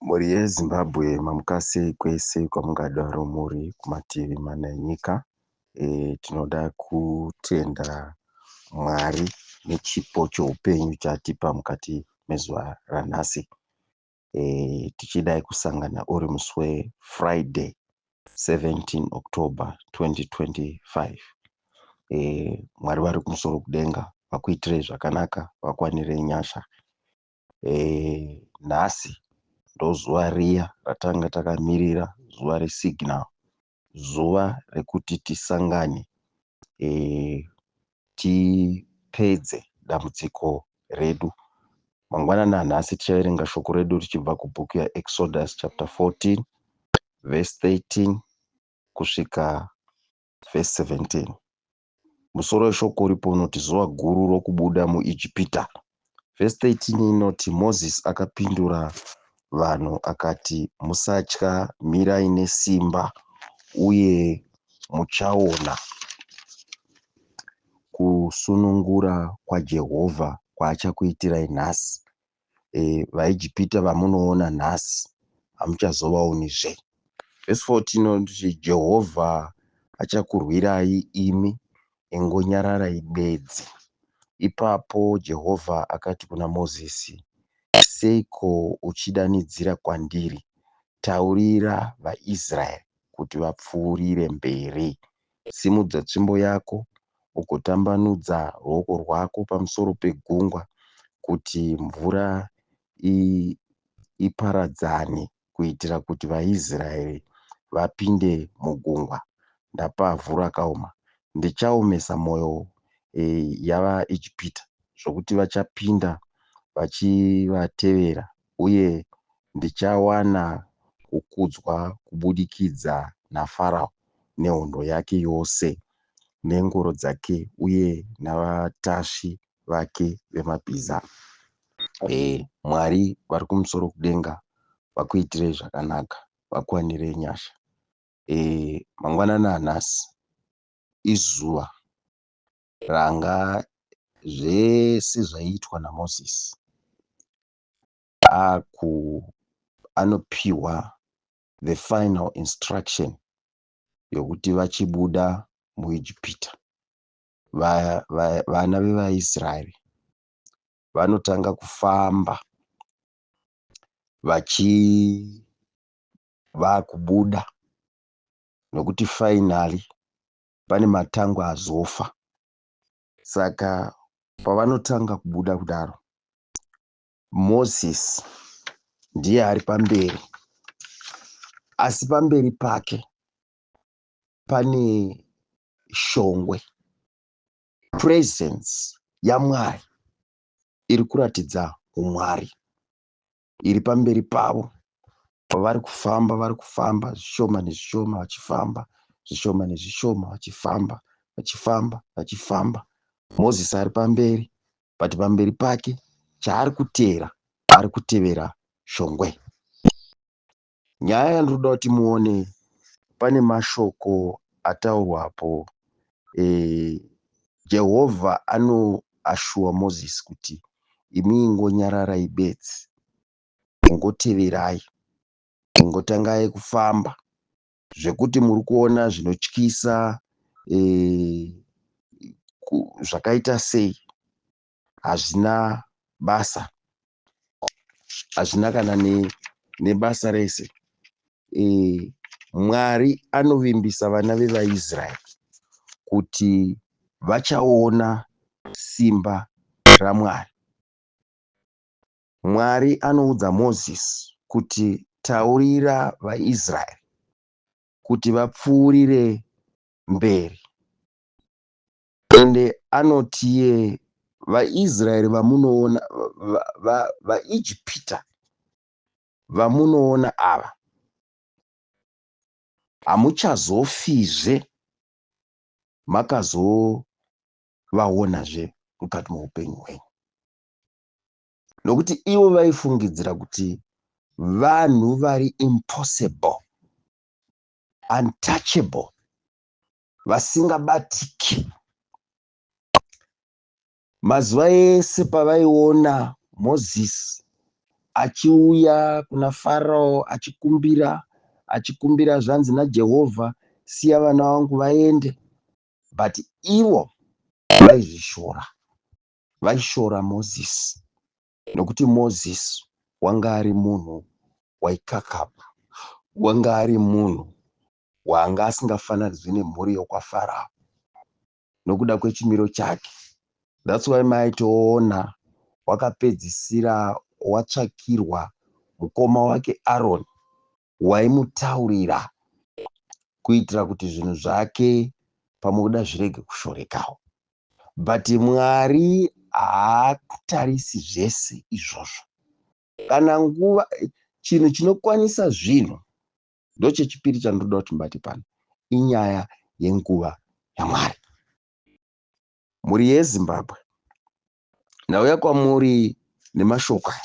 Mhuri yeZimbabwe, mamukasei kwese kwamungadaro muri kumativi mana enyika. Tinoda kutenda Mwari nechipo cheupenyu chaatipa mukati mezuva ranhasi. Tichidai kusangana uri musi weFriday 17 October 2025. Mwari vari kumusoro kudenga vakuitirei zvakanaka, vakuwanirei nyasha. Nhasi ndozuva riya ratanga takamirira, zuva resignal, zuva rekuti tisangane tipedze dambudziko redu. Mangwanani anhasi tichaverenga shoko redu richibva kubhuku yaExodus chapter 14 verse 13 kusvika verse 17. Musoro weshoko uripo unoti, Zuva guru rokubuda muIjipita. Vhesi 13 inoti, Mozisi akapindura vanhu akati, Musatya, mirai nesimba uye muchaona kusunungura kwaJehovha kwaachakuitirai nhasi. VaIjipita vamunoona nhasi hamuchazovaonizve. Vhesi 14 inoti, Jehovha achakurwirai imi, ingonyararai bedzi. Ipapo Jehovha akati kuna Mozisi, Seiko uchidanidzira kwandiri? Taurira vaIsraeri kuti vapfuurire mberi. Simudza tsvimbo yako ugotambanudza ruoko rwako pamusoro pegungwa kuti mvura iparadzane kuitira kuti vaIsraeri vapinde mugungwa napavhu rakaoma. Ndichaomesa mwoyo yavaIjipita zvokuti vachapinda vachivatevera, uye ndichawana kukudzwa kubudikidza naFarao nehondo yake yose nengoro dzake uye navatasvi vake vemabhiza. Mwari vari kumusoro kudenga vakuitirei zvakanaka, vakuwanirei nyasha. Mangwanani anhasi izuva ranga zvese zvaiitwa naMozisi aku anopiwa the final instruction yokuti vachibuda muIjipita. Vana vevaIsraeri vanotanga kufamba vachi vakubuda nokuti finally pane matangwe azofa. Saka pavanotanga kubuda kudaro, Mozisi ndiye ari pamberi, asi pamberi pake pane shongwe, presence yaMwari iri kuratidza umwari iri pamberi pavo. Pavari kufamba, vari kufamba zvishoma nezvishoma, vachifamba zvishoma nezvishoma, vachifamba, vachifamba, vachifamba. Mozisi ari pamberi, but pamberi pake chaari kuteera, ari kutevera shongwe. Nyaya yandinoda kuti muone, pane mashoko ataurwapo. Jehovha anoassure Mozisi kuti imi ingonyararai bedzi, ingoteverai, ingotangai kufamba. Zvekuti muri kuona zvinotyisa zvakaita sei hazvina basa, hazvina kana nebasa rese. Mwari anovimbisa vana vevaIsraeri kuti vachaona simba raMwari. Mwari anoudza Mozisi kuti taurira vaIsraeri kuti vapfuurire mberi. Ende anotiye vaIsraeri vamunoona, vaIjipita vamunoona ava, hamuchazofizve makazovaonazve mukati meupenyu hwenyu. Nokuti ivo vaifungidzira kuti vanhu vari impossible, untouchable, vasingabatiki. Mazuva ese pavaiona Mozisi Achiuya kuna Farao achikumbira, achikumbira, zvanzi naJehovha, "Siya vana vangu vaende." But ivo vaizvishora, vaishora Mozisi, nokuti Mozisi wanga ari munhu waikakapa, wanga ari munhu waanga asingafananidzwi nemhuri yokwaFarao nokuda kwechimiro chake. That's why maitoona wakapedzisira watsvakirwa mukoma wake Aroni waimutaurira, kuitira kuti zvinhu zvake pamwe kuda zvirege kushorekawo. But Mwari haatarisi zvese izvozvo. Kana nguva, chinhu chinokwanisa zvinhu, ndochechipiri chandinoda kuti mubate pano, inyaya yenguva yaMwari. Mhuri yeZimbabwe, ndauya kwamuri nemashoko aya.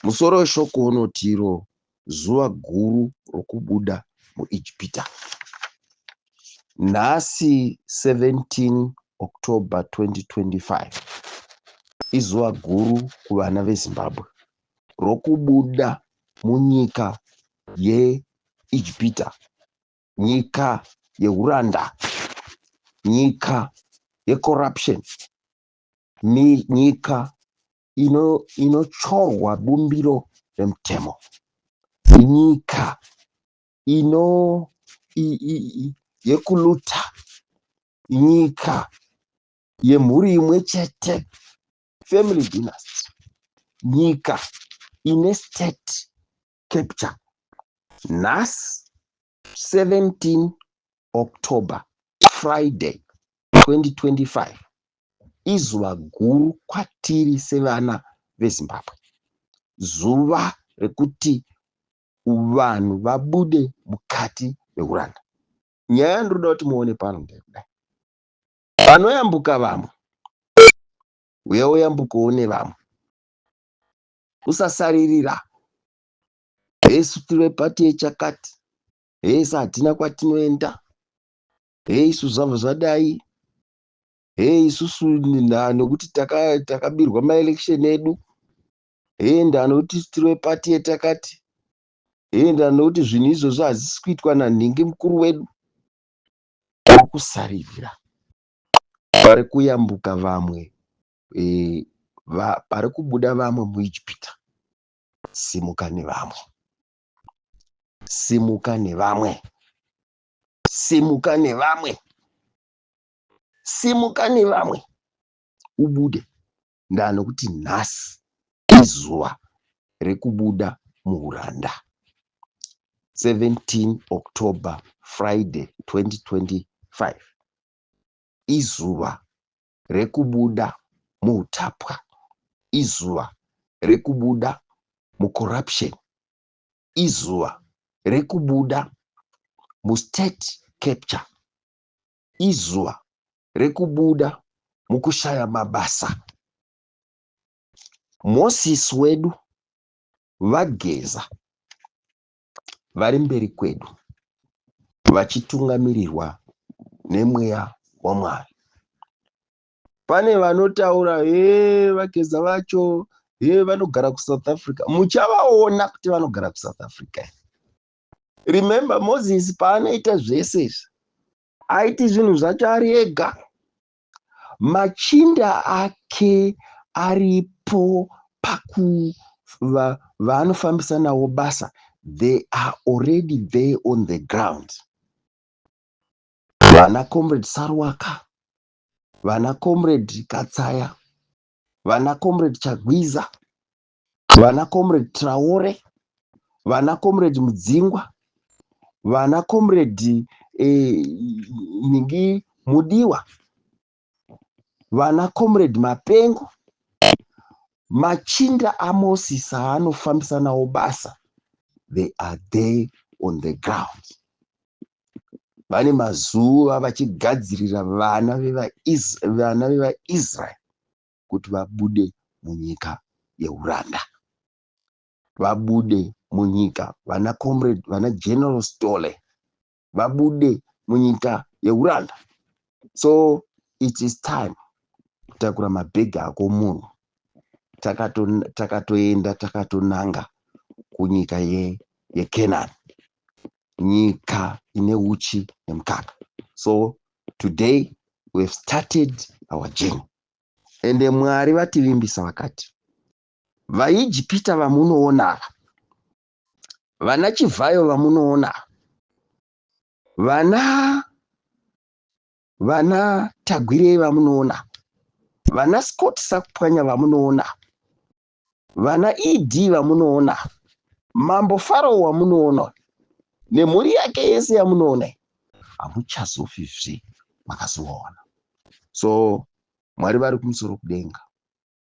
Musoro weshoko unoti iro zuva guru rokubuda muIjipita. Nhasi 17 October 2025 izuva guru kuvana veZimbabwe rokubuda munyika yeIjipita, nyika yeuranda, nyika yecorruption, nyika inotyorwa bumbiro remutemo, nyika ino yekuluta, nyika yemhuri imwe chete, family dynasty, nyika ine state capture. Nhasi 17 October, Friday 2025, izuva guru kwatiri sevana veZimbabwe, zuva rekuti vanhu vabude mukati meuranda. Nyaya yandinoda kuti muone pano ndeyekudai: panoyambuka vamwe, uye uyambukewo nevamwe, usasaririra. Hesu tiri vepati yechakati, hesi hatina kwatinoenda, hei isu zvabva zvadai, hei isusu nokuti takabirwa maelection edu, hei ndanokuti tiri vepati yetakati, hei ndanokuti zvinhu izvozvo hazvisi kuitwa nanhingi mukuru wedu. Uri kusaririra pari kuyambuka vamwe, pari kubuda vamwe muIjipita. Simuka nevamwe, simuka nevamwe, simuka nevamwe, simuka nevamwe, ubude. Ndanokuti nhasi izuva rekubuda muuranda. 17 October, Friday 2025, izuva rekubuda muutapwa, izuva rekubuda mucorruption, izuva rekubuda mustate capture, izuva rekubuda mukushaya mabasa. Mosisi wedu vaGeza vari mberi kwedu vachitungamirirwa nemweya waMwari. Pane vanotaura, "He, vaGeza vacho, he, vanogara kuSouth Africa." Muchavaona kuti vanogara kuSouth Africa. Remember, Moses paanoita zvese izvi, aiti zvinhu zvacho ari ega. Machinda ake aripo paku vaanofambisa navo basa. They are already there on the ground. Vana Comrade Sarwaka, vana Comrade Katsaya, vana Comrade Chagwiza, vana Comrade Traore, vana Comrade Mudzingwa, vana Comrade Ningi Mudiwa, vana Comrade Mapengo, machinda aMoses aanofambisa nawo basa, they are there on the ground. Vane mazuva vachigadzirira vana vevaIsraeri kuti vabude munyika yeuranda, vabude munyika. Vana Comrade, vana General Stole, vabude munyika yeuranda. So it is time kutakura mabhegi ako munhu. Takatoenda takatonanga kunyika yeKenani, nyika ine uchi nemukaka. So today we have started our journey, ende Mwari vativimbisa vakati, "VaIjipita vamunoona ava, vana Chivhayo vamunoona ava, vana Tagwirei vamunoona, vana Scott Sakupwanya vamunoona, vana ED vamunoona, mambo Farao wamunoona nemhuri yake yese yamunoona, hamuchazofizve makazovaona." So Mwari vari kumusoro kudenga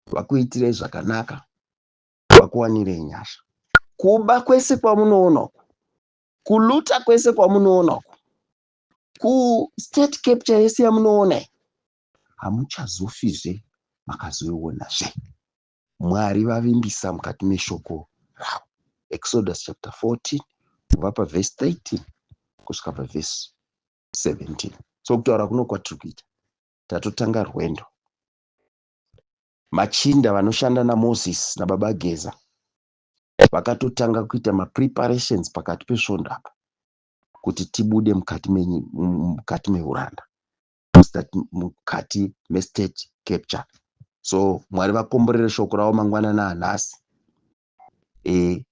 vakuitirei zvakanaka, vakuwanirei nyasha. Kuba kwese kwamunoona uku, kuloota kwese kwamunoona uku, kustate capture yese yamunoona, hamuchazofizve makazoionazve. Mwari vavimbisa mukati meshoko ravo, Exodus chapter 14, kubva pavhesi 13 kusvika pavhesi 17. So kutaura kuno kwatiri kuita, tatotanga rwendo. Machinda vanoshanda naMoses nababa Geza vakatotanga kuita mapreparations pakati pesvondo apa kuti tibude mukati meuranda, mukati mestate capture. So Mwari vakomborere shoko ravo mangwanani anhasi.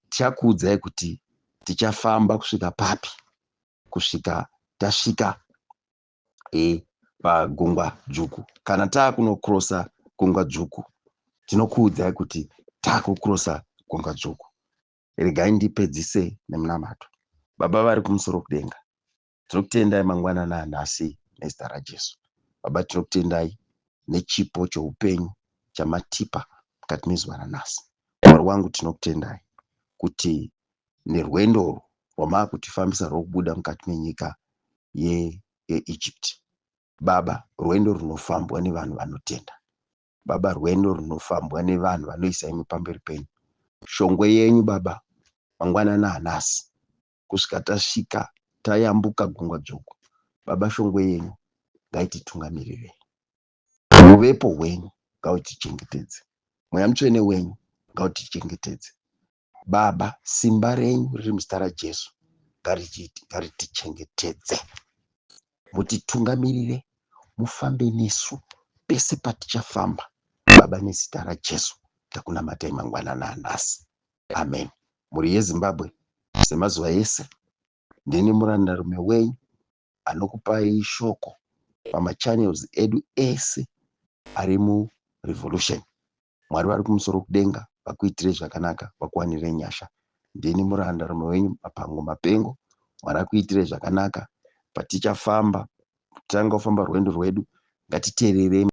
Tichakuudzai kuti tichafamba kusvika papi, kusvika tasvika pagungwa dzvuku. Kana taakunocrossa gungwa dzvuku, tinokuudzai kuti taakucrossa gungwa dzvuku. Regai ndipedzise nemunamato. Baba vari kumusoro kudenga, tinokutendai mangwanani anhasi nezita raJesu. Baba, tinokutendai nechipo cheupenyu chamatipa mukati mezuva ranhasi. Mwari wangu, tinokutendai kuti nerwendo urwu rwamakutifambisa rwokubuda mukati menyika yeEgypt, Baba, rwendo runofambwa nevanhu vanotenda. Baba, rwendo runofambwa nevanhu vanoisa imi pamberi penyu. Shongwe yenyu, Baba, mangwanani anhasi kusvika tasvika tayambuka gungwa dzvuku, Baba, shongwe yenyu ngaititungamirirei. Uvepo hwenyu ngautichengetedze. Mweya Mutsvene wenyu ngautichengetedze. Baba, simba renyu riri muzita raJesu ngaritichengetedze. Mutitungamirire, mufambe nesu pese patichafamba. Baba, nezita raJesu takunamatai mangwanani anhasi, amen. Mhuri yeZimbabwe, semazuva ese, ndini murandarume wenyu anokupai shoko pamachannels edu ese ari murevolution. Mwari vari kumusoro kudenga vakuitirei zvakanaka, vakuwanirei nyasha. Ndini murandarume wenyu Mapango Mapengo. Mwari akuitirei zvakanaka. Patichafamba, tanga kufamba rwendo rwedu, ngatiteererei.